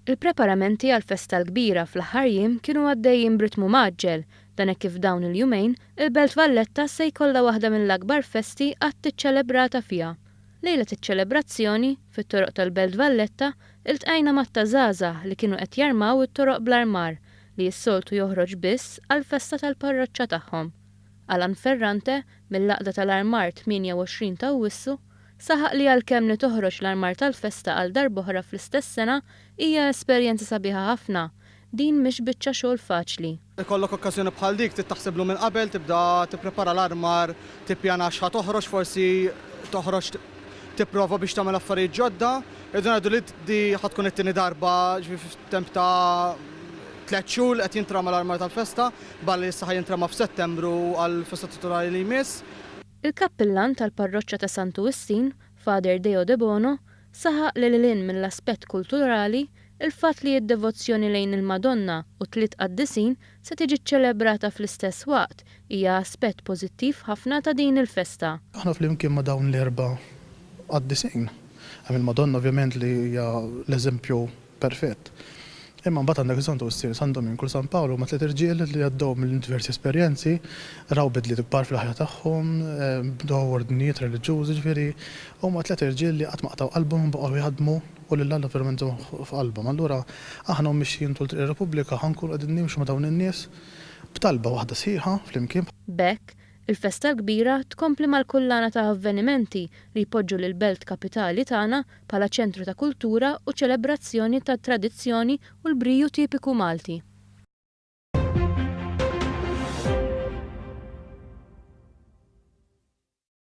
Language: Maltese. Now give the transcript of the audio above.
Il-preparamenti għall-festa l-kbira fl-aħħar jiem kienu għaddejjin b'ritmu mgħaġġel, dan hekk kif f'dawn il-jumejn, il-Belt Valletta se jkollha waħda mill-akbar festi qatt iċċelebrata fiha. Lejlet iċ-ċelebrazzjoni, fit-toroq tal-Belt Valletta, iltqajna ma' ta' żgħażagħ li kienu qed jarmaw it-toroq bl-armar, li s-soltu joħroġ biss għall-festa tal-parroċċa tagħhom. Alan Ferrante, mill-Għaqda tal-Armar 28 ta' Awwissu, Saħaq li għalkemm li toħroġ l-armar tal-festa għal darb'oħra fl-istess sena hija esperjenza sabiħa ħafna, din mhix biċċa xogħol faċli. Ikollok okkażjoni bħal dik trid taħsiblu minn qabel, tibda tipprepara l-armar, tippjana x'ħa toħroġ, forsi toħroġ tipprova biex tagħmel affarijiet ġodda. Irridu ngħidu li di ħa tkun it-tieni darba, ġifieri f'temp ta' tlett xhur qed jintrama l-armar tal-festa, barra li issa ħa jintrama f'Settembru għall-festa titulari li jmiss. Il-Kappillan tal-Parroċċa ta' Santu Wistin, Father Deo Debono, saħaq li lil hinn mill-aspett kulturali, il-fatt li d-devozzjoni lejn il-Madonna u t-tliet qaddisin se tiġi ċċelebrata fl-istess waqt hija aspett pożittiv ħafna ta' din il-festa. Aħna flimkien ma' dawn l-erba' qaddisin, hemm il-Madonna ovvjament li hija l-eżempju Perfett. Imma mbagħad għandek Santu Wistin, San Dominku u San Pawl huma tliet irġiel li għaddew minn diversi esperjenzi, raw bidliet kbar fil-ħajja tagħhom, bdew ordnijiet reliġjużi, ġifieri huma tliet irġiel li qatt ma qatgħu qalbhom u baqgħu jaħdmu u lil Alla verament żammuh f'qalbhom. Allura aħna u mixjin tul Triq ir-Repubblika ħa nkunu qegħdin nimxu ma' dawn in-nies b'talba waħda sħiħa flimkien. B'hekk, Il-festa l-kbira tkompli mal-kullana ta' avvenimenti li jpoġġu lill-belt kapitali tagħna bħala ċentru ta' kultura u ċelebrazzjoni tat-tradizzjoni u l-briju tipiku Malti.